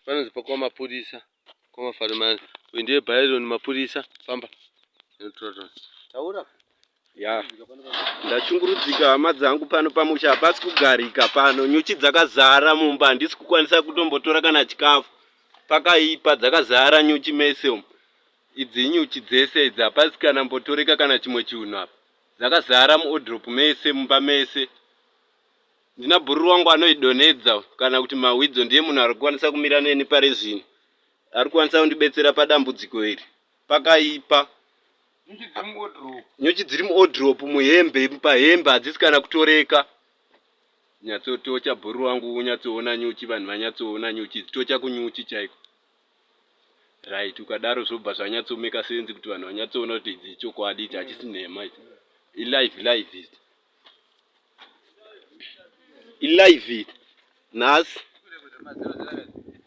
Panonzi pakwamapurisa kwamafarimani. Uyu ndiye Byron mapurisa. Famba. Taura. Ya. Ndachungurudzika hama dzangu pano pamusha hapasi kugarika pano. Nyuchi dzakazara mumba handisi kukwanisa kutombotora kana chikafu. Pakaipa dzakazara nyuchi mese umu. Idzi inyuchi dzese idzi hapasi kana mbotoreka kana chimwe chinhu apa. Dzakazara muodrop mese mumba mese. Ndina bhururu wangu anoidonhedza kana kuti mahwidzo ndiye munhu ari kukwanisa kumira neni pari zvino. Ari kukwanisa kundibetsera padambudziko iri. Pakaipa. Nyuchi dziri muodrop muhembe pahembe hadzisi kana kutoreka. Nyatsotocha bhururu wangu unyatsoona nyuchi vanhu vanyatsoona nyuchi tocha kunyuchi chaiko. Right ukadaro zvobva zvanyatsomeka sense kuti vanhu vanyatsoona kuti idzi ichokwadi ichi hachisi nhema ichi. Ilive live ichi. Ilive nhasi.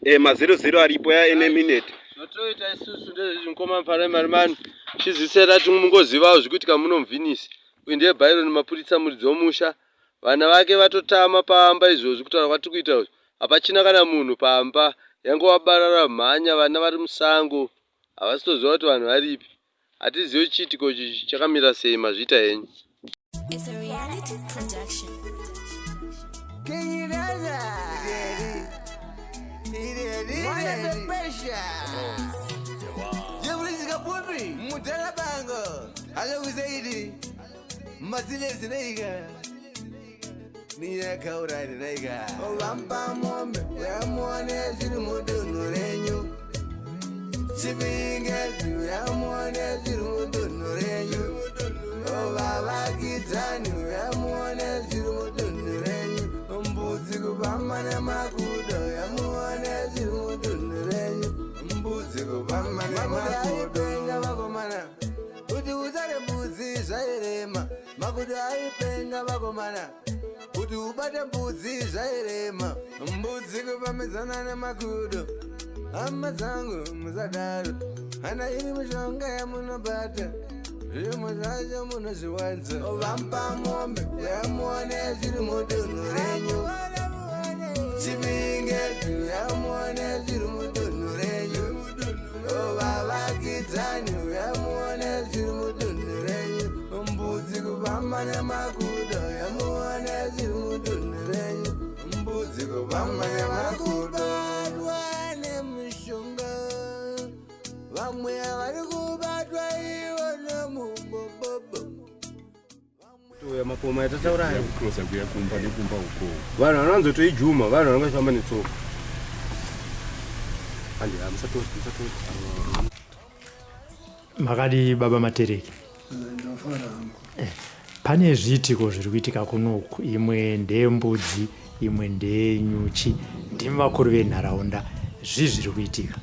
Eh ma 00 aripo ya ene minute. Zvotoita isusu ndezvezvi mukoma mfana marimani. Chizisera kuti mungozivawo zvikuitika muno muVinisi. Uyu ndiye Byron Mapuritsa muridzi wemusha. Vana vake vatotama pamba izvozvi kutaura kwatiri kuita izvi. Hapachina kana munhu pamba. Yangova barara mhanya vana vari musango. Havasitoziva kuti vanhu varipi. Hatizivi chiitiko ichi chakamira sei mazviita henyu. It's a reality production. Vampa mombe yamuone zviri mudunhu renyu Chipinge yamuone zviri mudunhu renyu Vavakidzani yamuone zviri mudunhu renyu Mbudzi kupamba nemakudo yamuone zviri mudunhu renyu Mbudzi kupamba nemakudo vakomana kuti utare mbudzi zvairema makudo aipenga vakomana kuti ubate mbudzi zvairema mbudzi kupamhidzana nemakudo hama dzangu musadaro hana iri mishonga yamunobata zvimwe zvacho munozviwanza vampa mombe yamuone zviri mudunhu renyu chipinge yamuone zviri mudunhu renyu vavakidzani yamuone zviri mudunhu renyu mbudzi kupamba nemakudo yamuone zviri mudunhu renyu mbudzi kupamba nemakudo nemishonga vamwe vari kubatwa ivo nemubobobo Uya makoma yatataura ayo. Kucrossa kuya kumba nekumba uko. Vanhu vanowanzotoijuma, vanhu vanenge vachifamba netsoka. Handi, musatoti, musatoti. Makadii baba Matereke? Ndafara hangu. Pane zviitiko zviri kuitika kunoku, imwe ndeyembudzi, imwe ndeyenyuchi. Ndimi vakuru venharaunda, zvii zviri kuitika?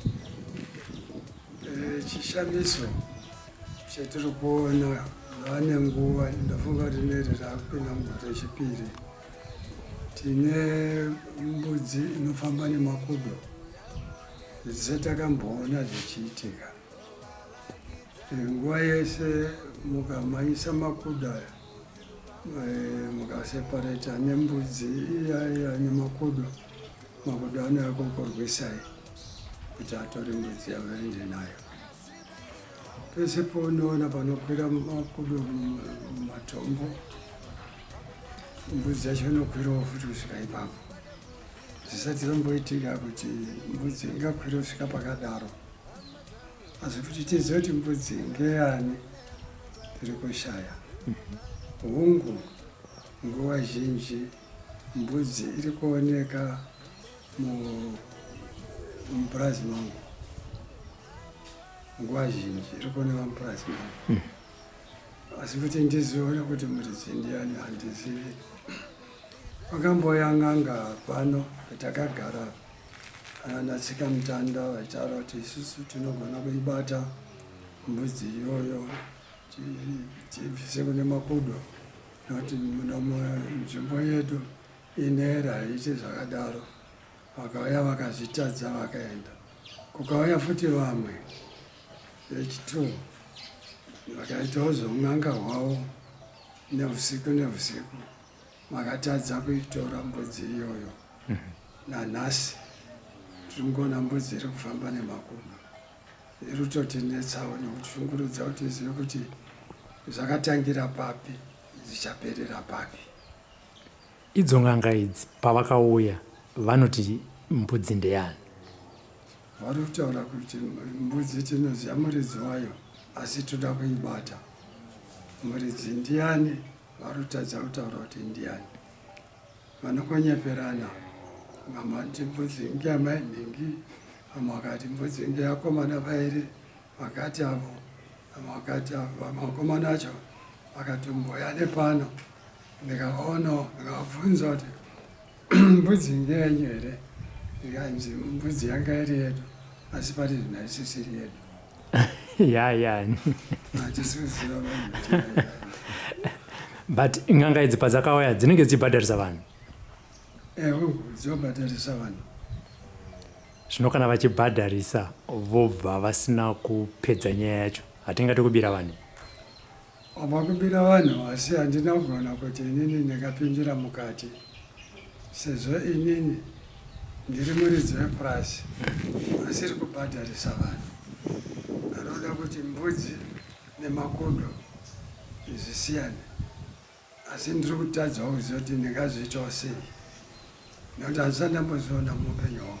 Chishamiso chatiri kuona zvava nenguva ndofunga kuti neri raakupinda mugore rechipiri tine mbudzi inofamba nemakudo zvisati takamboona zvichiitika nguva yese mukamhanyisa makudo aya mukasepareta nembudzi iya iya nemakudo makudo anouya kokurwisai kuti atore mbudzi yavaende nayo pese paunoona panokwira makudo mumatombo mbudzi yacho inokwirawo futi kusvika ipapo zvisati zvamboitika kuti mbudzi ingakwira kusvika pakadaro asi kuti tizive kuti mbudzi ngeyani tiri kushaya hungu nguva zhinji mbudzi iri kuoneka mupurazi mangu nguva zhinji iri kuoneka mupurazi mangu asi kuti ndizione kuti muridzi ndiani handizivi vakambouya n'anga pano patakagara ana tsikamutanda vachitaura kuti isusu tinogona kuibata mbudzi iyoyo tiibvise kune makudo nokuti muno munzvimbo yedu inera haiiti zvakadaro vakauya vakazvitadza vakaenda kukauya futi vamwe vechi2 vakaitawo zveun'anga hwavo neusiku neusiku vakatadza kuitora mbudzi iyoyo nanhasi. Tiri kungoona mbudzi iri kufamba nemakudo. Iri kutotinetsawo nekutishungurudza kuti tizive kuti zvakatangira papi zvichaperera papi. Idzo n'anga idzi pavakauya vanoti mbudzi ndeyani? Vari kutaura kuti mbudzi tinoziva muridzi wayo asi toda kuibata. Muridzi ndiani? Vari kutadza kutaura kuti ndiani. Vanongonyeperana. Vamwe vanoti mbudzi ngeyamai nhingi, vamwe vakati mbudzi ngeyakomana vairi vakati avo, vamwe vakati avo, vamwe vakomana vacho vakatomboya nepano ndikavaonawo ndikavabvunza kuti mbudzi ngeyenyu here ikanzi mbudzi yanga iri yedu asi pari zvino haisisiri yedu. Yayani? Hatisi kuziva vanhu kuti yayani. But n'anga idzi padzakauya dzinenge dzichibhadharisa vanhu. Ehe, dzobhadharisa vanhu. Zvino kana vachibhadharisa vobva vasina kupedza nyaya yacho, hatingati kubira vanhu? Wabva kubira vanhu asi handina kugona kuti inini ndingapindira mukati sezvo inini ndiri muridzi wepurazi asiri kubhadharisa vanhu. Anoda kuti mbudzi nemakudo zvisiyane asi ndiri kutadzawo kuziva kuti ndingazviitawo sei nekuti handisati ndambozviona muupenyu hwangu.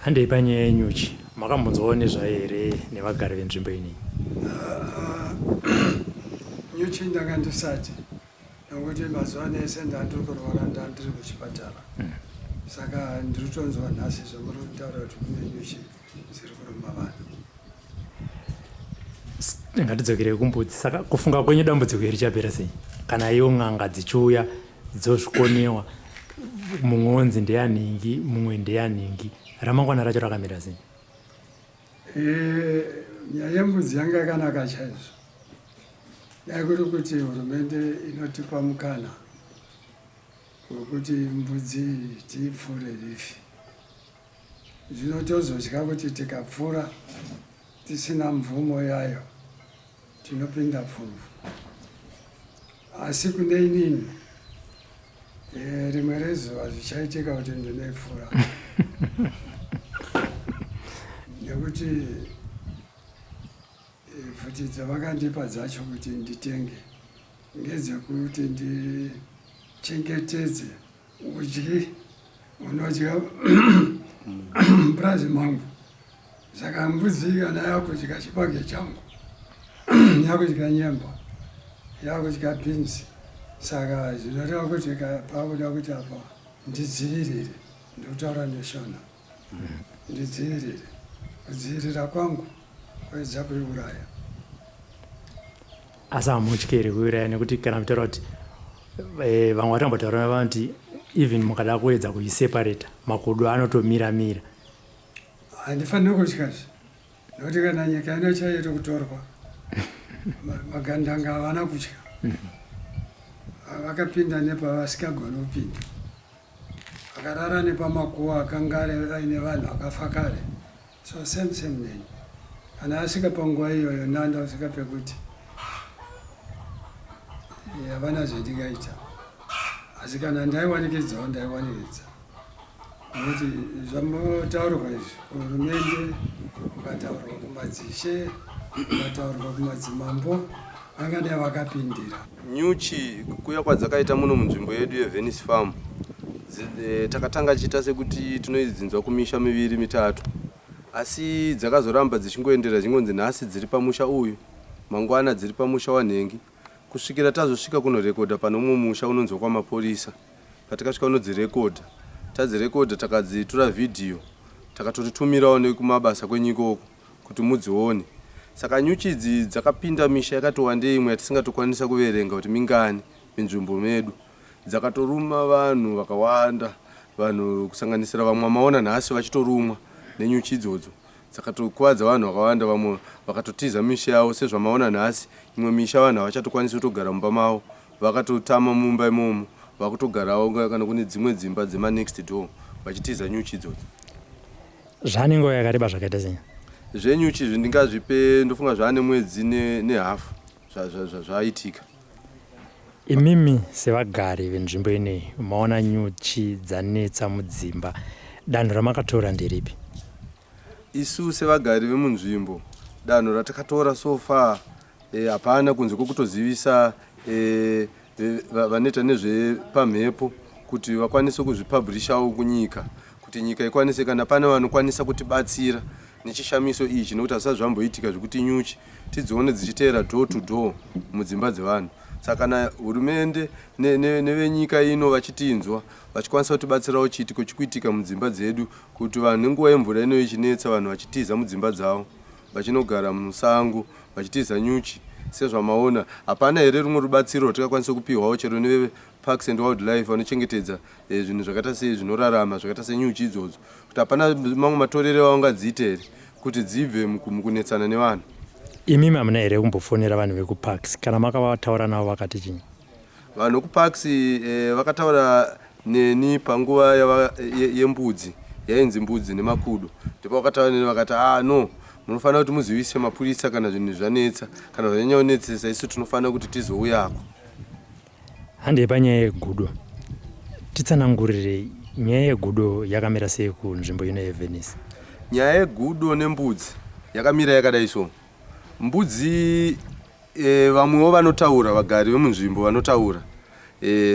Handei panyaya yenyuchi. Makambonzwawo nezvayo here nevagari venzvimbo inei? Nyuchi ndanga ndisati nokuti mazuva ano ese ndandiri kurwara ndandiri kuchipatara saka ndiri kutonzwa nhasi zvamuri kutaura kuti kune nyuchi dziri kuruma vanhu. Ngatidzokerei kumbudzi. Saka kufunga kwenyu dambudziko iri richapera sei kana iwo n'anga dzichiuya dzozvikonewa, mumwe onzi ndeyanhingi, mumwe ndeyanhingi, ramangwana racho rakamira sei? Eh, nyaya yembudzi yanga yakanaka chaizvo. Dai kuri kuti hurumende inotipa mukana wekuti mbudzi tiipfure rifi. Zvino tozotya kuti tikapfura tisina mvumo yayo tinopinda pfumvu. Asi kune inini eh, rimwe rezuva zvichaitika kuti ndinoipfura nekuti eh, pfuti dzavakandipa dzacho kuti nditenge ngedzekuti ndichengetedze Udyi unodya mupurazi mangu saka mbudzi kana yakudya chibage changu yakudya nyemba yakudya bhinzi saka zvinoreva kuti pakuda kuti apa ndidzivirire ndikutaura neshona ndidzivirire kudzivirira kwangu kuedza kuiuraya. Asi hamutyi here kuiuraya nekuti kana muchitaura kuti eh, vamwe vatambotaura vanoti even mukada kuedza kuiseparata makodo anotomira mira. Handifaniri kutya zve nekuti kana nyika ino chaiyo iri kutorwa magandanga havana kutya vakapinda nepavasikagoni kupinda vakarara nepamakuva akanga aine vanhu vakafa kare So same same neni. Kana asvika panguva iyoyo ndanda kusvika pekuti eh, havana zvandingaita asi kana ndaiwanikidzawo ndaiwanikidza nekuti zvambotaurwa izvi kuhurumende ukataurwa kumadzishe ukataurwa kumadzimambo vangadai vakapindira. Nyuchi kuuya kwadzakaita muno munzvimbo yedu yeVenice Farm eh, takatanga chiita sekuti tinoidzinzwa kumisha miviri mitatu asi dzakazoramba dzichingoenderera dzichingonzi nhasi dziri pamusha uyu mangwana dziri pamusha wanhengi kusvikira tazosvika kunorekodha pane umwe musha unonzi wekwaMaporisa patakasvika kunodzirekodha tadzirekodha takadzitora vhidhiyo takatoritumirawo nekumabasa kwenyu ikoko kuti mudzione. Saka nyuchi idzi dzakapinda misha yakati wandei imwe yatisingatokwanisa kuverenga kuti mingani minzvimbo medu. Dzakatoruma vanhu vakawanda, vanhu kusanganisira vamwe vamaona nhasi vachitorumwa nenyuchi idzodzo. Dzakatokuvadza vanhu vakawanda, vamwe vakatotiza misha yavo sezvamaona nhasi imwe misha vanhu havachatokwanisi kutogara mumba mavo vakatotama mumba imomo vakutogarawo kana kune dzimwe dzimba dzemanext door vachitiza nyuchi idzodzo. Zvane nguva yakareba zvakaita sei? Zvenyuchi izvi ndingazvipe ndofunga zvaane mwedzi nehafu zvaitika. Imimi sevagari venzvimbo ineyi maona nyuchi dzanetsa mudzimba. Danho ramakatora nderipi? Isu sevagari vemunzvimbo, danho ratakatora so far hapana kunze kwekutozivisa vanoita nezvepamhepo kuti vakwanise kuzvipublishawo kunyika, kuti nyika ikwanise, kana pane vanokwanisa kutibatsira nechishamiso ichi, nekuti hazvisati zvamboitika zvekuti nyuchi tidzione dzichiteera door to door mudzimba dzevanhu. Saka kana hurumende nevenyika ino vachitinzwa, vachikwanisa kutibatsirawo chiitiko chikuitika mudzimba dzedu, kuti vanhu nenguva yemvura ino ichinetsa, vanhu vachitiza mudzimba dzavo vachinogara musango vachitiza nyuchi sezvamaona, hapana here rumwe rubatsiro rwatingakwanisa kupiwawo chero neveParks and Wildlife vanochengetedza zvinhu zvakaita sezvinorarama zvakaita senyuchi idzodzo, kuti hapana mamwe matorero avangadziite here kuti dzibve mukunetsana nevanhu? Imimi hamuna here kumbofonera vanhu vekuParks? Kana makavataura navo, vakati chinyi? Vanhu vekuParks vakataura neni panguva yembudzi yainzi mbudzi nemakudo. Ndipo vakataura neni vakati, "Ah, no, munofanira kuti muzivise mapurisa kana zvinhu zvanetsa, kana zvanyanya kunetsesa, isu tinofanira kuti tizouyako." Handei panyaya yegudo. Titsanangurire, nyaya yegudo yakamira sei kunzvimbo ino yeVenice? Nyaya yegudo nembudzi yakamira yakadai so. Mbudzi, vamwewo vanotaura, vagari vemunzvimbo vanotaura,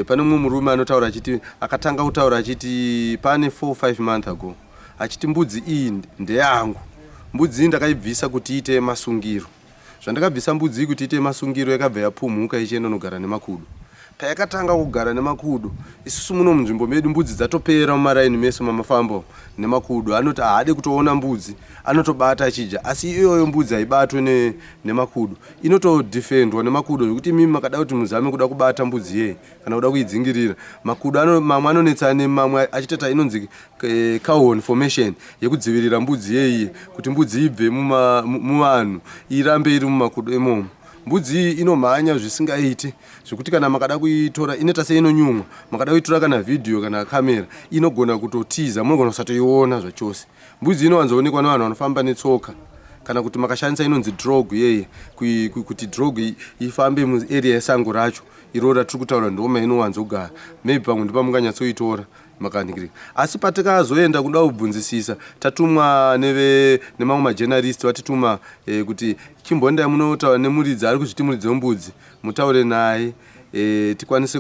pane mumwe murume anotaura achiti, akatanga kutaura achiti pane 4 5 month ago, achiti mbudzi iyi ndeyangu, mbudzi iyi ndakaibvisa kuti iite masungiro. Zvandakabvisa mbudzi iyi kuti iite masungiro, yakabva yapumhuka ichienda nogara nemakudo. Payakatanga kugara nemakudo, isusu muno munzvimbo medu mbudzi dzatopera mumaraini mese mamafamba nemakudo. Anoti haade kutoona mbudzi, anotobata achidya, asi iyoyo mbudzi haibatwe nemakudo, inotodefendwa nemakudo, zvekuti imimi makada kuti muzame kuda kubata mbudzi yei kana kuda kuidzingirira, makudo mamwe anonetsana, mamwe achitoita inonzi cordon formation yekudzivirira mbudzi yeiye, kuti mbudzi ibve muvanhu, irambe iri mumakudo imomo. Mbudzi iyi inomhanya zvisingaiti, zvekuti kana makada kuitora inoita seinonyumwa. Makada kuitora kana vhidhiyo kana kamera, inogona kutotiza, munogona kusatoiona zvachose. Mbudzi inowanzoonekwa nevanhu vanofamba netsoka, kana kuti makashandisa inonzi drog yeye, kuti drog ifambe muarea yesango racho iro ratiri kutaura, ndo mainowanzogara. Maybe pamwe ndopamunganyatsoitora makanikirika. Asi patikazoenda kuda kubvunzisisa, tatumwa nemamwe majournalist, vatituma kuti chimbondai munotaura nemuridzi ari kuzviti muridzi wembudzi, mutaure naye, tikwanise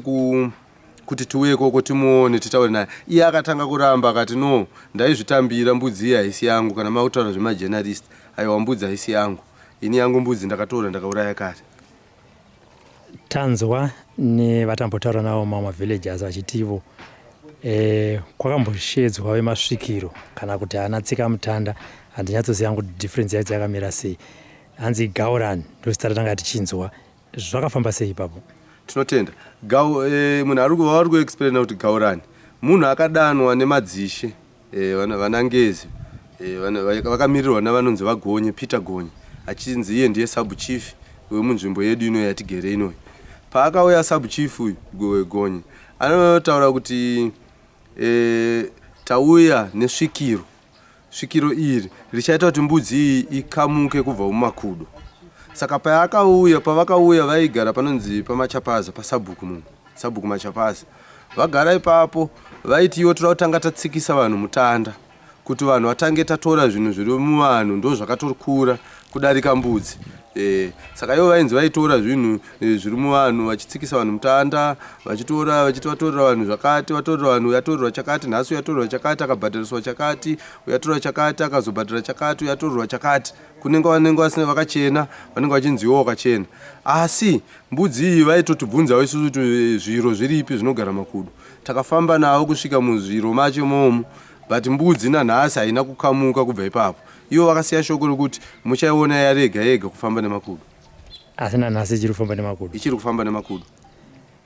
kuti tiuye ikoko timuone, titaure naye. Iye akatanga kuramba, akati, "No, ndaizvitambira, mbudzi iyi haisi yangu. Kana makutaura zvemajournalist, aiwa, mbudzi haisi yangu, ini yangu mbudzi ndakatora ndakauraya kare." Tanzwa nevatambotaura navo mamwe mavillagers vachitivo kwakamboshedzwa vemasvikiro kana kuti ana tsika mutanda, handinyatsoziva kuti difference yacho yakamira sei. Hanzi Gaurani, ndozita ratanga tichinzwa. Zvakafamba sei ipapo? Tinotenda. Munhu ari vari kuexplaina kuti Gaurani munhu akadanwa nemadzishe, vanangezi, vakamirirwa navanonzi vaGonye, Peter Gonye, achinzi iye ndiye sub chief wemunzvimbo yedu ino yatigere inoyi. Paakauya sub chief uyu Gonye, anotaura kuti tauya nesvikiro, svikiro iri richaita kuti mbudzi iyi ikamuke kubva mumakudo. Saka paakauya, pavakauya, vaigara panonzi paMachapaza, pasabhuku mumwe, Sabhuku Machapaza. Vagara ipapo, vaiti iwo toda kutanga tatsikisa vanhu mutanda, kuti vanhu vatange tatora zvinhu zviri muvanhu, ndo zvakatokura kudarika mbudzi. Saka ivo vainzi vaitora zvinhu zviri muvanhu, vachitsikisa vanhu mutanda, vachitora, vachiti vatorera vanhu zvakati, vatorera vanhu, yatorerwa chakati nhasi, yatorerwa chakati, akabhadhariswa chakati, uyatorwa chakati, akazobhadhara chakati, uyatorerwa chakati. Kunenge vanenge vasina vakachena, vanenge vachinziwo wakachena. Asi mbudzi iyi vaitotibvunzawo isusu kuti zviro zviripi zvinogara makudo. Takafamba navo kusvika muzviro macho imomo, but mbudzi nanhasi haina kukamuka kubva ipapo. Ivo vakasiya shoko rekuti muchaiona yarega yega kufamba nemakudo. Asi nanhasi ichiri kufamba nemakudo? Ichiri kufamba nemakudo.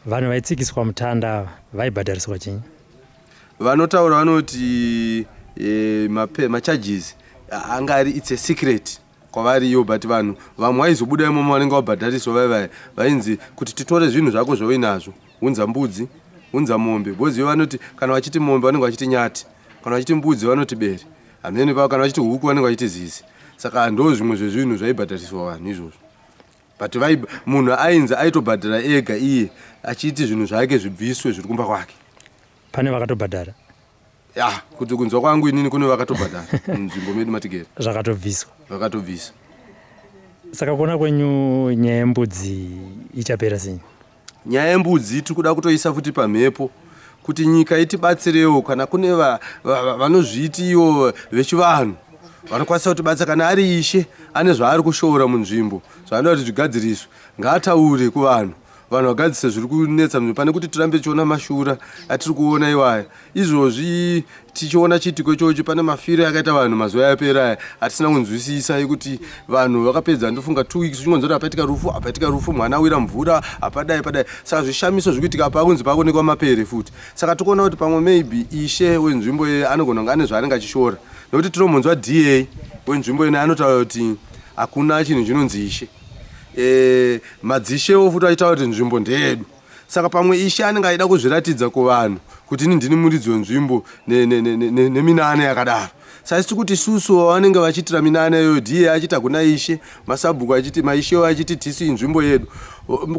Vanhu vaitsikiswa mutanda ava vaibhadhariswa chinyi? Vanotaura vanoti macharges anga ari, it's a secret kwavari iwo, but vanhu vamwe vaizobuda imomo vanenge vabhadhariswa vai vainzi kuti titore zvinhu zvako zvauinazvo, hunza mbudzi, hunza mombe, because ivo vanoti kana vachiti mombe vanenge vachiti nyati, kana vachiti mbudzi vanoti bere, hamene pavo, kana vachiti huku vanenge vachiti zizi. Saka ndo zvimwe zvezvinhu zvaibhadhariswa vanhu izvozvo. But munhu ainzi aitobhadhara ega iye achiti zvinhu zvake zvibviswe zviri kumba kwake. Pane vakatobhadhara? Ya, kuti kunzwa kwangu inini kune vakatobhadhara munzvimbo medu matigere. Zvakatobviswa. Vakatobvisa. Saka kuona kwenyu nyaya yembudzi ichapera sei? Nyaya yembudzi tiri kuda kutoisa futi pamhepo kuti nyika itibatsirewo kana kune vanozviti ivo vechivanhu vanokwanisa kutibatsira kana ari ishe ane zvaari kushoora munzvimbo zvaanoda kuti zvigadziriswe ngaataure kuvanhu vanhu vagadzise zviri kunetsa munhu pane kuti tirambe tichiona mashura atiri kuona iwaya izvozvi tichiona chiitiko ichochi pane mafiro akaita vanhu mazuva yapera aya atisina kunzwisisa ekuti vanhu vakapedza ndofunga two weeks uchingonzwa kuti apaitika rufu apaitika rufu mwana awira mvura apadai padai saka zvishamiso zviri kuitika apa kunzi pakuonekwa mapere futi saka tikuona kuti pamwe maybe ishe wenzvimbo iye anogona kunge ane zvaanenge achishora nekuti tinombonzwa da wenzvimbo ino anotaura kuti hakuna chinhu chinonzi ishe e, madzishewo futi achitaura kuti nzvimbo ndeyedu saka pamwe ishe anenge achida kuzviratidza kuvanhu kuti ini ndini muridzi wenzvimbo neminana yakadaro saka isi kuti isusu vanenge vachiitira minana iyoyo dhiye achiti hakuna ishe masabhuku achiti maishewo achiti tisu inzvimbo yedu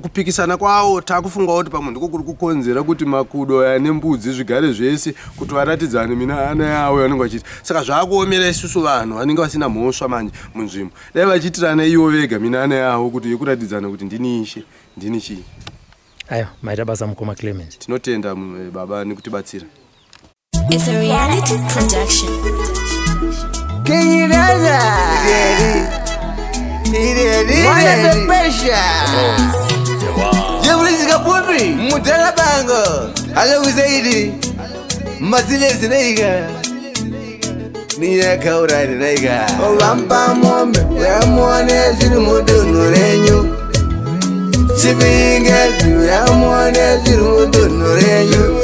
kupikisana kwavo takufunga kuti pamwe ndiko kuri kukonzera kuti makudo aya nembudzi zvigare zvese kuti varatidzane minana yavo yavanenge vachiita saka zvakuomera isusu vanhu vanenge vasina mhosva manje munzvimbo dai vachiitirana ivo vega minana yavo kuti yekuratidzana kuti ndini ishe ndini chii aiwa maita basa mukoma Clement tinotenda eh, baba nekutibatsira It's a reality production. Can you dance? Mwana the pressure. Jeffrey Kapupi, Mudala Bango. Hello Zaidi. Mazile Zinaika. Niyakaura Naika. Vampa mombe, yamuone zviri mudunhu renyu. Chipinge yamuone zviri mudunhu renyu.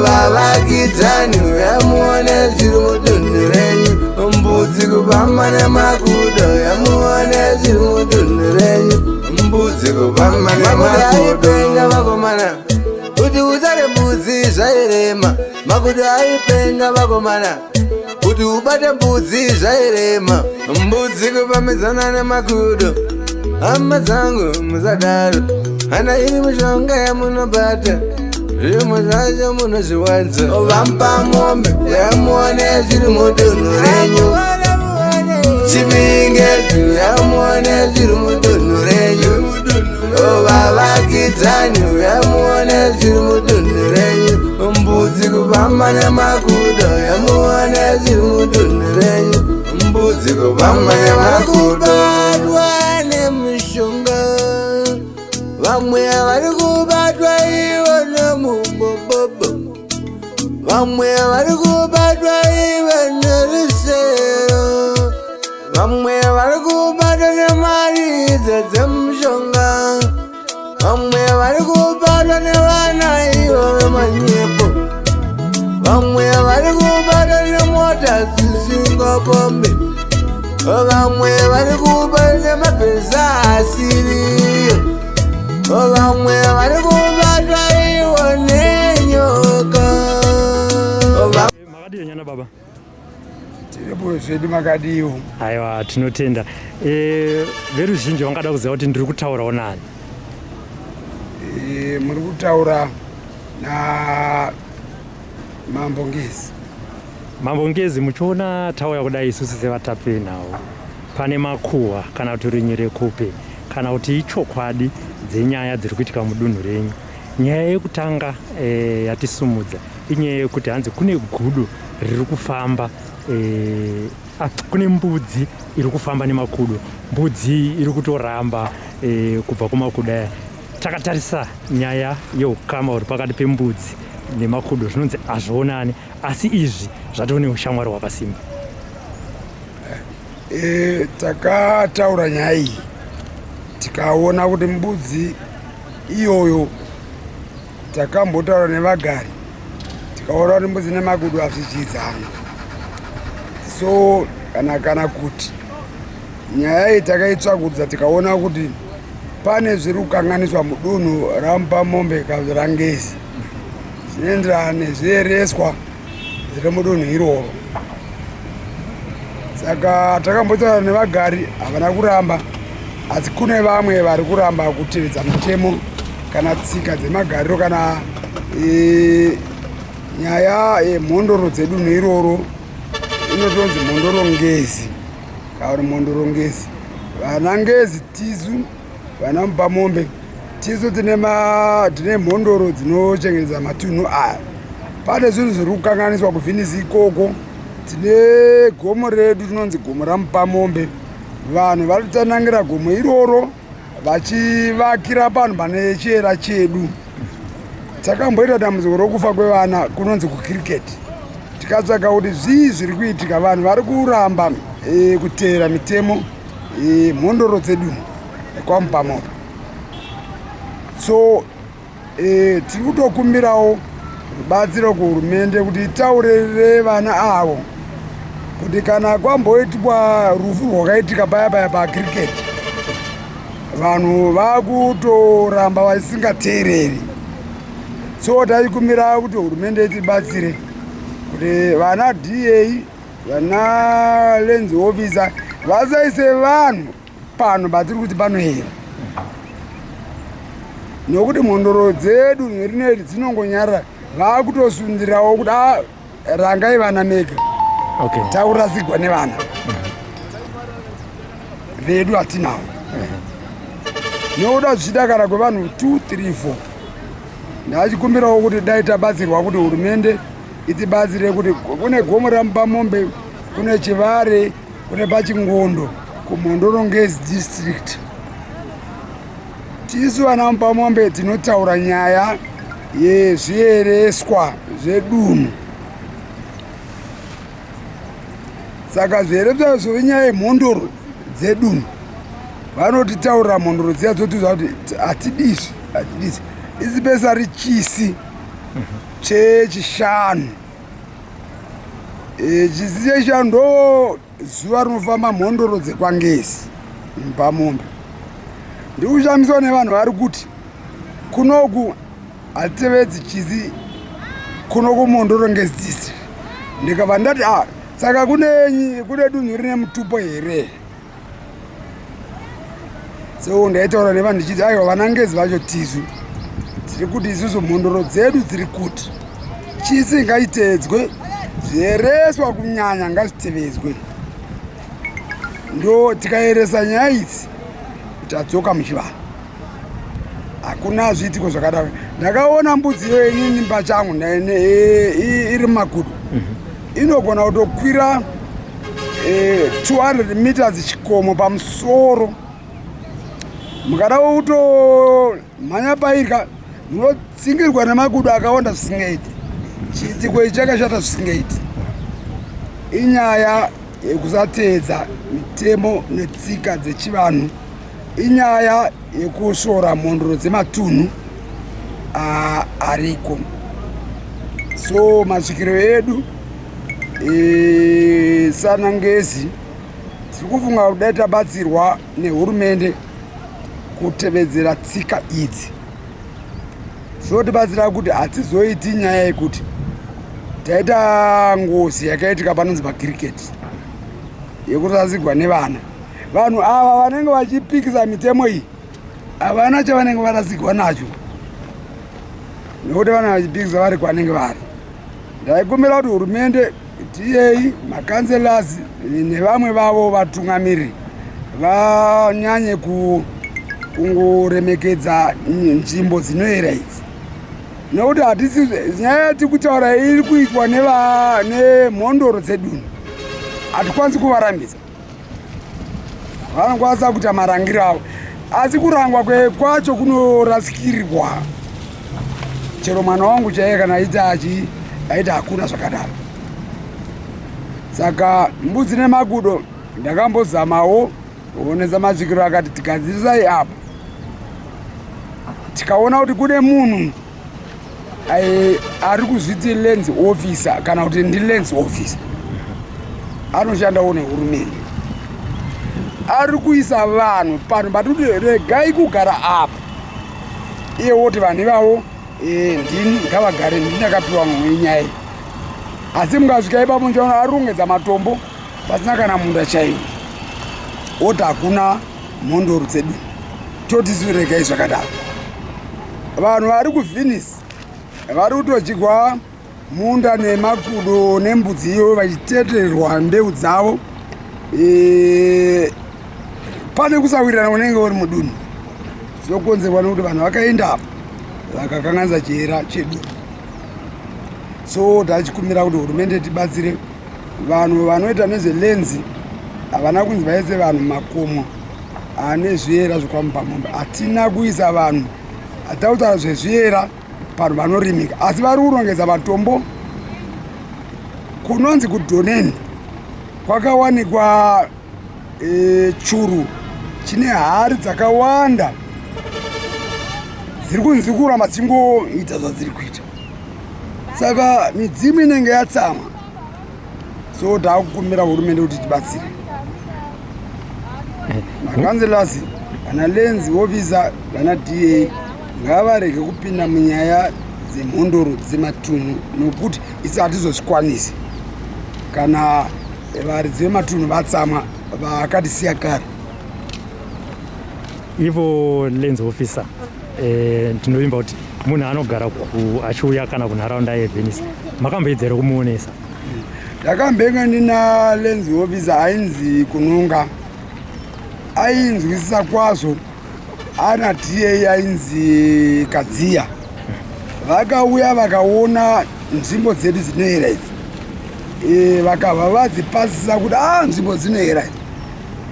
Vavakidzani yamuone zviri mudunhu renyu. Mbudzi kupamba nemakudo yamuone zviri mudunhu renyu. Mbudzi kupamba nemakudo. Aipenga vakomana kuti utare mbudzi zvairema. Makudo aipenga vakomana kuti ubate mbudzi zvairema. Mbudzi kupamhidzana nemakudo. Hama dzangu musadaro, hana iri mishonga yamunobata zvimwe zvacho munozviwanza. Vampa mombe yamuone zviri mudunhu renyu. Chipinge yamuone zviri mudunhu renyu. Vavakidzani yamuone zviri mudunhu renyu. Mbudzi kupamba nemakudo yamuone zviri mudunhu renyu. Mbudzi kupamba nemakudo. Kubatwa nemishonga vamwe vari kubatwa ivo nemubobobo vamwe vari kubatwa ivo nerusero vamwe vari kubatwa nemari idzo dzemushonga vamwe vari kubatwa nevana ivo vemanyepo vamwe vari kubatwa nemota dzisingapombe vamwe vari kubatwa nemabheza asiriyo vamwe vari kubatwa ivo nenyoka. Makadii nyana baba? Tiripo zvedu, makadiwo? Aiwa, tinotenda. Veruzhinji vangada kuziva kuti ndiri kutaurawo nani? E, muri kutaura na Mambo Ngezi. Mambo Ngezi, muchiona tauya kudai isusu sevatapi venhau, pane makuhwa kana kuti runyerekupe kana kuti ichokwadi dzenyaya dziri kuitika mudunhu renyu. Nyaya yekutanga yatisumudza inyaya yekuti hanzi kune gudo riri kufamba kune mbudzi iri kufamba nemakudo. Mbudzi iyi iri kutoramba kubva kumakudo aya. Takatarisa nyaya yeukama huri pakati pembudzi nemakudo, zvinonzi hazvionani, asi izvi zvatove neushamwari hwakasimba. E, takataura nyaya iyi tikaona kuti mbudzi iyoyo, takambotaura nevagari tikaona kuti mbudzi nemakudo hazvidyidzana. So kana kuti nyaya iyi takaitsvagurudza tikaona kuti pane zviri kukanganiswa mudunhu raMupamombe kana raNgezi zvinoenderana nezviereswa zviri mudunhu iroro. Saka takambotaura nevagari, havana kuramba, asi kune vamwe vari kuramba kutevedza mutemo kana tsika dzemagariro kana e, Nyaya yemhondoro dzedunhu iroro inotonzi mhondoro ngezi kana kuti mhondoro ngezi. Vana ngezi tisu vana mupamombe tisu tine tine mhondoro dzinochengetedza matunhu aya. Pane zvinhu zviri kukanganiswa kuvhinisi ikoko. Tine gomo redu rinonzi gomo ramupamombe. Vanhu vari kutanangira gomo iroro vachivakira panhu pane chiera chedu. Takamboita dambudziko rokufa kwevana kunonzi kucricket, tikatsvaga kuti zvii zviri kuitika. Vanhu vari kuramba kuteera mitemo mhondoro dzedu kwamupamombe. So tiri kutokumbirawo rubatsiro kuhurumende kuti itaurire vana avo kuti kana kwamboitwa rufu rwakaitika paya paya pacricket, vanhu vakutoramba vasingateereri. So taikumbira kuti hurumende itibatsire kuti vana DA, vana lands officer vasaise vanhu pano patiri kuti panoera, nokuti mhondoro dzedu rineri dzinongonyarara. Vakutosundirawo kuti a rangai vana mega. Taurasigwa nevana vedu hatinawo, nokuda zvichida kana kwevanhu 2 3 4. Ndachikumbirawo kuti dai tabatsirwa, kuti hurumende itibatsire kuti kune gomo ramupamombe, kune chivare, kune pachingondo kumhondoro ngezi district. Tisu vana mupamombe tinotaura nyaya yezviereswa zvedunhu. Saka zviereswa izvo inyaya yemhondoro dzedunhu. Vanotitaurira mhondoro dziya, dzotiudza kuti hatidizvi, hatidizvi. Isi besa richisi chechishanu. Chisi chechishanu ndo zuva rinofamba mhondoro dzekwangezi mupamombe. Ndiri kushamiswa nevanhu vari kuti kunoku hatitevedzi chisi kuno kumhondoro ngezi district. Ndikabva ndati, a saka kune kune dunhu rine mutupo here? So ndaitaura nevanhu ndichiti, aiwa, vanangezi vacho tisu tiri kuti isusu mhondoro dzedu dziri kuti chisi ngaitedzwe, zviereswa kunyanya ngazvitevedzwe. Ndo tikaeresa nyaya idzi, tadzoka muchivanhu, hakuna zviitiko zvakadaro. Ndakaona mbudzi iyo inini pachangu iri mumagudo, inogona kutokwira 200 meters chikomo pamusoro. Mukada kutomhanya pairya, munotsingirwa nemakudo akawanda zvisingaiti. Chiitiko ichi chakashata zvisingaiti. Inyaya yekusateedza mitemo netsika dzechivanhu, inyaya yekusvora mhondoro dzematunhu ariko. So masvikiro edu sanangezi tiri kufunga kudai tabatsirwa nehurumende kutevedzera tsika idzi, zvotibatsira kuti hatizoiti nyaya yekuti taita ngozi yakaitika panonzi pacricket yekurasigwa nevana. Vanhu ava vanenge vachipikisa mitemo iyi havana chavanenge varasigwa nacho, nekuti vanenge vachipikisa vari kwanenge vari. Ndaikumbira kuti hurumende, DA, macouncillors nevamwe vavo vatungamiriri vanyanye kungoremekedza nzvimbo dzinoera idzi, nekuti hatisi nyaya yatiri kutaura iri kuitwa nemhondoro dzedunhu. Hatikwanisi kuvarambidza, vanokwanisa kuita marangiro avo, asi kurangwa kwacho kunorasikirwa chero mwana wangu chaiye kana aita aita. Hakuna zvakadaro. Saka mbudzi nemakudo ndakambozamawo kuonesa masvikiro akati tigadzirisai apo. Tikaona kuti kune munhu ari kuzviti lands officer, kana kuti ndi lands officer anoshandawo nehurumende, ari kuisa vanhu pano patikuti regai kugara apa. Iye woti vanhu ivavo ndini, ngavagare, ndini akapiwa nyaya iyi. Asi mukasvika ipapo muchaona arongedza matombo pasina kana munda chaiwo, woti hakuna mhondoro dzedu. Toti regai zvakadaro. Vanhu vari kuvhinisi vari kutodyigwa. munda nemakudo nembudzi iyoyo vachitetererwa mbeu dzavo e, pane kusawirirana unenge uri mudunhu zvinokonzerwa nekuti vanhu vakaenda apo vakakanganisa chihera chedu so tachikumbira kuti hurumende tibatsire vanhu vanoita nezvelenzi havana kunzi vaise vanhu makomo ane zviera zvekwamupamombe hatina kuisa vanhu hatautaura zvezviera vanhu vanorimika asi vari kurongedza matombo kunonzi kudhoneni kwakawanikwa e, churu chine hari dzakawanda dziri kunzi kuramba dzichingoita zvadziri kuita saka midzimu inenge yatsamwa so takukumbira hurumende kuti tibatsire makanzelasi vana lenzi officer vana da ngavarege kupinda munyaya dzemhondoro dzematunhu nokuti isi hatizozvikwanisi kana varidzi vematunhu vatsamwa vakatisiya kare Ivo lands officer eh, ndinovimba kuti munhu anogara achiuya kana kunharaunda yeVenice makamboedza here kumuonesa? Ndakambenge ndina lands officer ainzi Kununga, ainzwisisa kwazvo ana TA ainzi Kadziya. Vakauya vakaona nzvimbo dzedu dzinoyera idzi e, vakabva vadzipasisa kuti a ah, nzvimbo dzinoyera idzi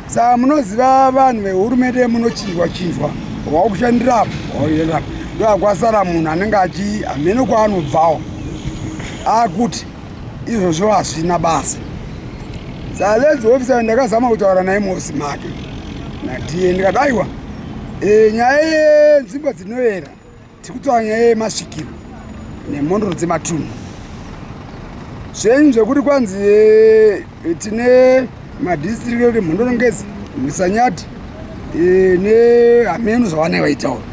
Saka munoziva vanhu vehurumende munochinjwa chinjwa wakushandira apo wakushandira apo ndoakwasara munhu anenge achi hameno kwaanobvawo akuti izvozvo hazvina basa. Saka lady officer ndakazama kutaura naye muofisi make natiye ndikati aiwa e, nyaya yenzvimbo dzinoyera Tiri kutaura nyaya yemasvikiro nemhondoro dzematunhu. Zvenyu zvekuti kwanzi eh, tine madistrict ekuti mhondoro ngezi musanyati eh, nehameno zvavanenge vaitaura.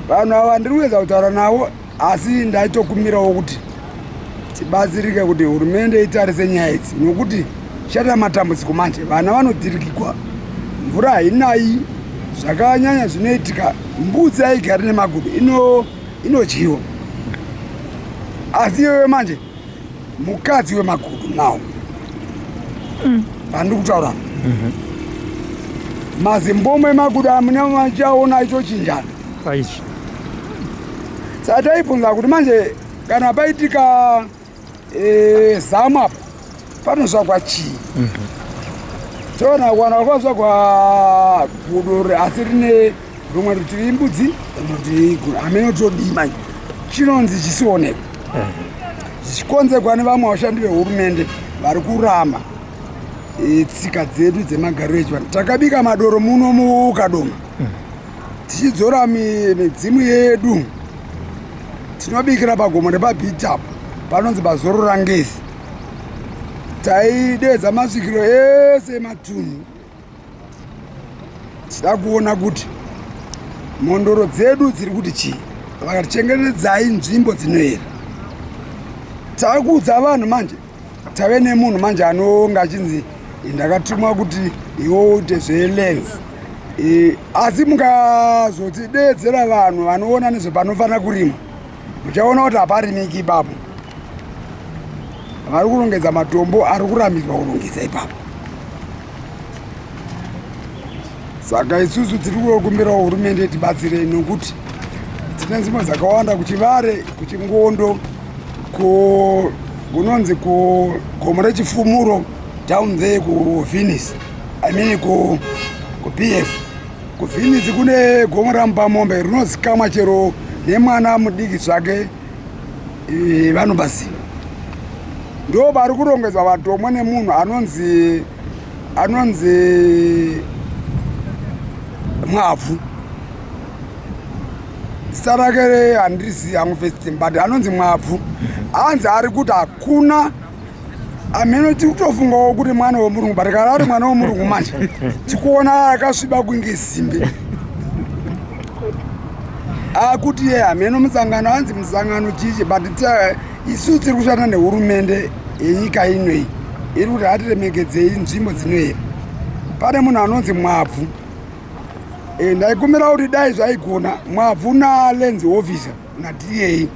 Vanhu ava ndiri kuedza kutaura navo asi ndaitokumbirawo kuti tibatsirike kuti hurumende itarise nyaya idzi nokuti chata matambudziko manje vana vanodirikigwa mvura hainayi zvakanyanya zvinoitika mbudzi haigari nemagudo inodyiwa asi iyoyo manje mukadzi wemagudo nawo pandiri kutaura mazimbomo emagudo amune machaona achitochinjana saka taibvunza kuti manje kana paitika e, zamu apa panosvakwa chii mm -hmm. toona kuwana kwasvakwa gudo asi rine rumwe rutivi imbudzi rumwe rutivi igudo hameno todii manje chinonzi chisionekwa eh. zvichikonzerwa nevamwe vashandi vehurumende vari kuramba e, tsika dzedu dzemagariro echivanhu takabika madoro muno mukadoma mm. tichidzora midzimu yedu tinobikira pagomo repabhita panonzi pazorora ngezi taideedza masvikiro ese ematunhu tichida kuona kuti mhondoro dzedu dziri kuti chii vakati chengetedzai nzvimbo dzinoera takuudza vanhu manje tave nemunhu manje anonga achinzi ndakatumwa kuti iwe uite zvelens e, asi mukazotideedzera vanhu vanoona nezvepanofanira kurimwa muchaona kuti haparimiki ipapo vari kurongedza matombo ari kurambidzwa kurongedza ipapo saka isusu tiri kukumbirawo hurumende tibatsirei nokuti tine nzvimbo dzakawanda kuchivare kuchingondo kunonzi kugomo rechifumuro down there kuvenis i mean kubf kuvenis kune gomo ramupamombe rinozikamwa chero nemwana mudiki zvake e, vanobaziva ndo vari kurongedzwa vadomwe nemunhu anonzi anonzi mwabvu zita rake handirizivi hangu first but anonzi mwabvu hanzi ari kuti hakuna ameno tiri kutofungawo kuti mwana wemurungu but kana ari mwana wemurungu manje tikuona akasviba kunge simbi akuti ye hameno musangano hanzi musangano chichi but isu tiri kushanda nehurumende yenyika inoyi iri kuti hatiremekedzei nzvimbo dzinoyera pane munhu anonzi mwabvu e, ndaikumbira kuti dai zvaigona mwabvu nalands officer nada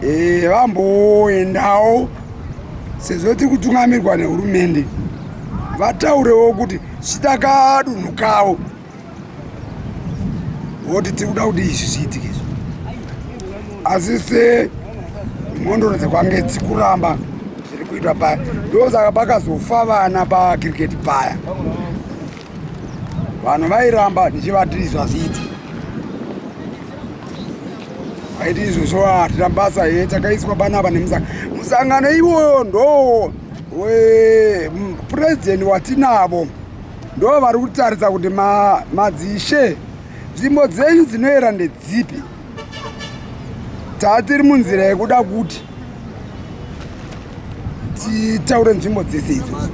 e, vamboendawo sezvo tiri kutungamirwa nehurumende vataurewo kuti chitakadunhu kavo voti tiri kuda kuti izvi zviitike izvi asi semhondoro dzekwange dzikuramba zviri kuitwa paya ndosaka pakazofa vana pakiriketi paya vanhu vairamba ndichivati izvi hazviiti vaiti izvozvo hatina basa he takaiswa panapa nemusangano musangano iwoyo ndo wepurezidendi watinavo ndo vari kutarisa kuti madzishe nzvimbo dzenyu dzinoera ndedzipi tatiri munzira yekuda kuti titaure nzvimbo dzese idzodzo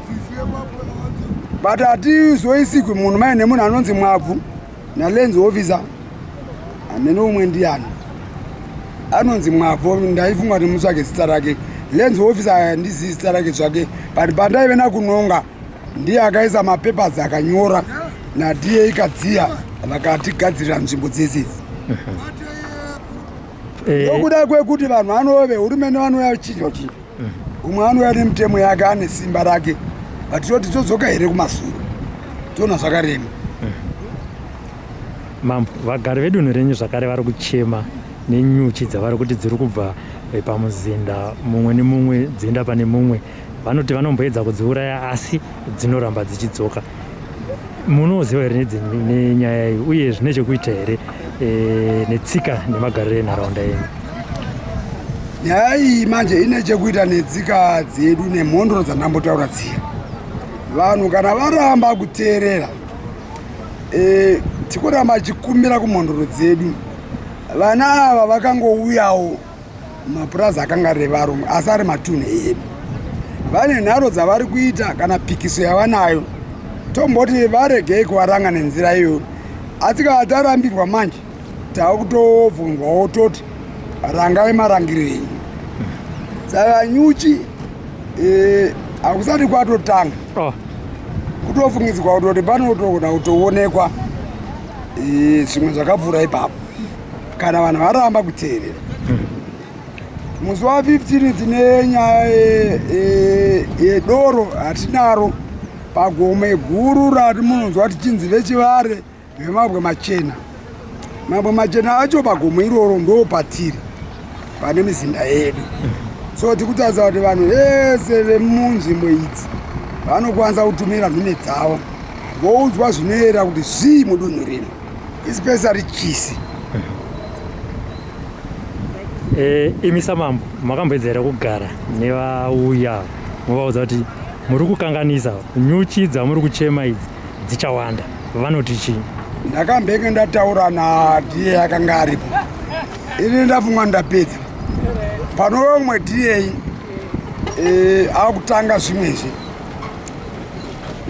but hatizoisigwi munhu mai nemunhu anonzi mwabvu nalands officer hamene umwe ndiyani anonzi mwabvu ndaifunga kuti mutsvage zita rake lands officer handizivi zita rake zvake but pandaive nakunonga ndiye akaisa mapapers akanyora naDA Kadziya vakatigadzirira nzvimbo dzese idzi. Nokuda kwekuti vanhu vanouya vehurumende vanouya chinjwa chinjwa, umwe anouya nemitemo yake ane simba rake, but toti todzoka here kumasure toona zvakarema. Mambo, vagari vedunhu renyu zvakare vari kuchema nenyuchi dzavari kuti dziri kubva pamuzinda mumwe nemumwe dzienda pane mumwe. Vanoti vanomboedza kudziuraya asi dzinoramba dzichidzoka. Munoziva here nenyaya iyi uye zvine chekuita here netsika nemagariro enharaunda yenyu? Nyaya iyi manje ine chekuita netsika dzedu nemhondoro dzandambotaura dziya. Vanhu kana varamba kuteerera tikuramba chikumbira kumhondoro dzedu, vana ava vakangouyawo mapurazi akanga ari evarungu asi ari matunhu edu. Vane nharo dzavari kuita kana pikiso yavanayo, tomboti varegei kuvaranga nenzira iyoyo, asi kana tarambirwa manje takutobvunzwawo toti rangai marangiro enyu. Saka nyuchi hakusati kwatotanga kutofungidzirwa kutoti panotogona kutoonekwa zvimwe zvakapfuura ipapo kana vanhu varamba kuteerera. Musi wa 15 tine nyaya yedoro hatinaro pagome guru rati munonzwa tichinzi vechivare vemabwe machena. Mabwe machena acho pagomo iroro ndo patiri pane mizinda yedu. So tikutarisa kuti vanhu vese vemunzvimbo idzi vanokwanisa kutumira nhume dzavo voudzwa zvinoera kuti zvii mudunhu rino, especially chisi. Imi samambo makamboedza here kugara nevauya movaudza kuti muri kukanganisa, nyuchi dzamuri kuchema idzi dzichawanda, vanoti chii? Ndakambenge ndataura naDA akanga aripo, ini ndafunga ndapedza. Panova umwe DA akutanga zvimwezve,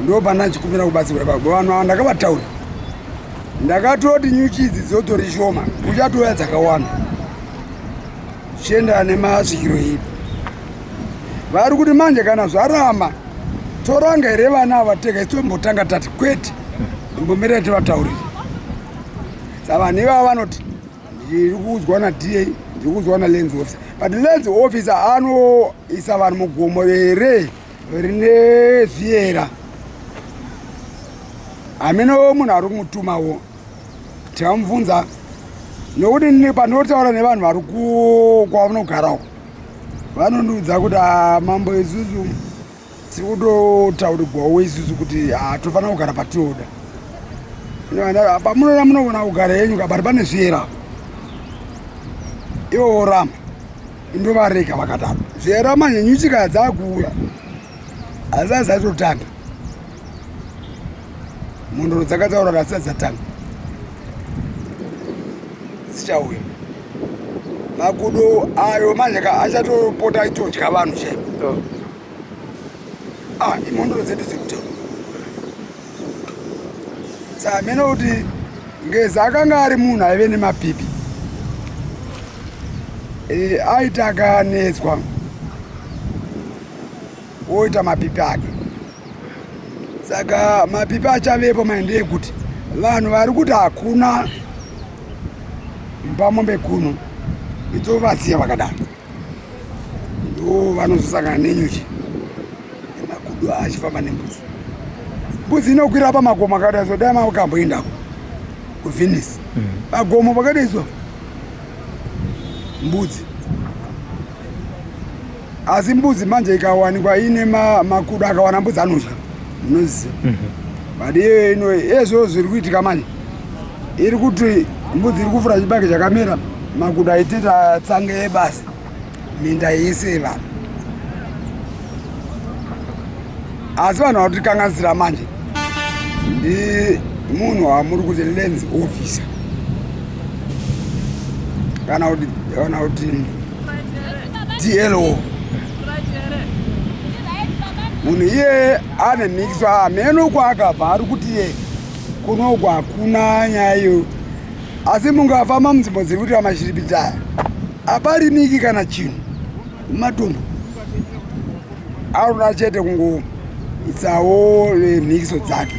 ndo pandachikumbira kubatsirwa ipapo. Vanhu ava ndakavataura, ndakatoti nyuchi idzi dzotori shoma, kuchatouya dzakawanda zvichienderana nemasvikiro edu. Vari kuti manje kana zvaramba toranga here vana ava tega, tombotanga tati kwete, imbomirira tivataurire. Saka vanhu ivava vanoti ndiri kuudzwa naDA, ndiri kuudzwa nalands officer, but lands officer anoisa vanhu mugomo here rine zviera? Hameno munhu ari kumutumawo, tikamubvunza nokuti pandinotaura nevanhu vari kwavanogarawo vanondiudza kuti mambo isusu tiri kutotaurirwawo isusu kuti tofanira kugara patinoda. Pamunoda munogona kugara yenyu kabati pane zviera ivo voramba, indovarega vakadaro. Zviera manje nyuchi kana dzakuuya hazisati dzatotanga, mhondoro dzakataura kuti hadzisati dzatanga, dzichauya. Makudo ayo manje achatopota achitodya vanhu chaivo. Imhondoro dzedu dziri kutaura. Saka mene kuti Ngezi akanga ari munhu aive nemapipi, aiti akanetswa oita mapipi ake. Saka mapipi achavepo manje ndeyekuti vanhu vari kuti hakuna mupamombe kuno, itovasiya vakadaro. Ndo vanozosangana nenyuchi nemakudo achifamba nembudzi. Mbudzi inokwira pamagomo akadai so, dai makamboendako kuVenice. Pagomo pakadai so mbudzi. Asi mbudzi manje ikawanikwa ine makudo akawana mbudzi anodya, munoziva. But iye ino ezvo zviri kuitika manje iri kuti mbudzi iri kufura chibage chakamera, makudo aiteta tsange yebasi minda yese yevanhu. Asi vanhu vakutikanganisira manje ndi munhu wamuri kuti lands officer kana kuti DLO. Munhu iyeye ane mhikiso, hameno kwaakabva, ari kuti ye kunoku hakuna nyaya iyo. Asi mungafamba munzvimbo dziri kuitira mashiripiti aya, aparimiki kana chinhu, matombo anoda chete kungoitsawo mhikiso dzake.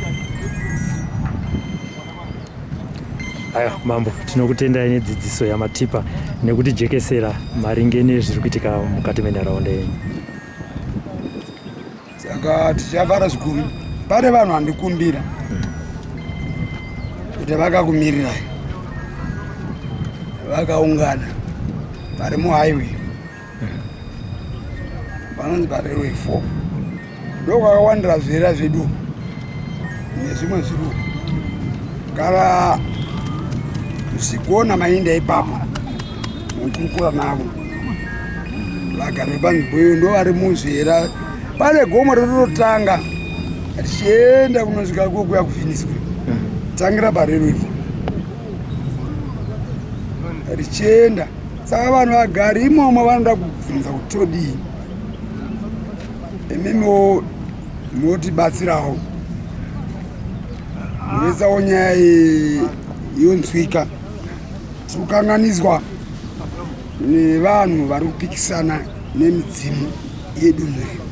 Aiwa mambo, tinokutendai nedzidziso yamatipa nekutijekesera maringe nezviri kuitika mukati menharaunda yenyu. Saka tichafara zvikuru. Pane vanhu vandikumbira kuti vakakumirirai, vakaungana vari muhighway panonzi parailway 4, ndokwakawandira zviera zvedu nezvimwe zviri. Kana zvikona mainda ipapo mukurukura navo vagari vepanzvimbo iyo, ndo vari muzviera. Pane gomo rinototanga richienda kunosvika kokuya kuVenice, tangira parailway richienda. Saka vanhu vagari imomo vanoda kubvunza kuti todii. Imimiwo motibatsirawo, moisawo nyaya iyi yonzwika. Tiri kukanganiswa nevanhu vari kupikisana nemidzimu yedunhu rino.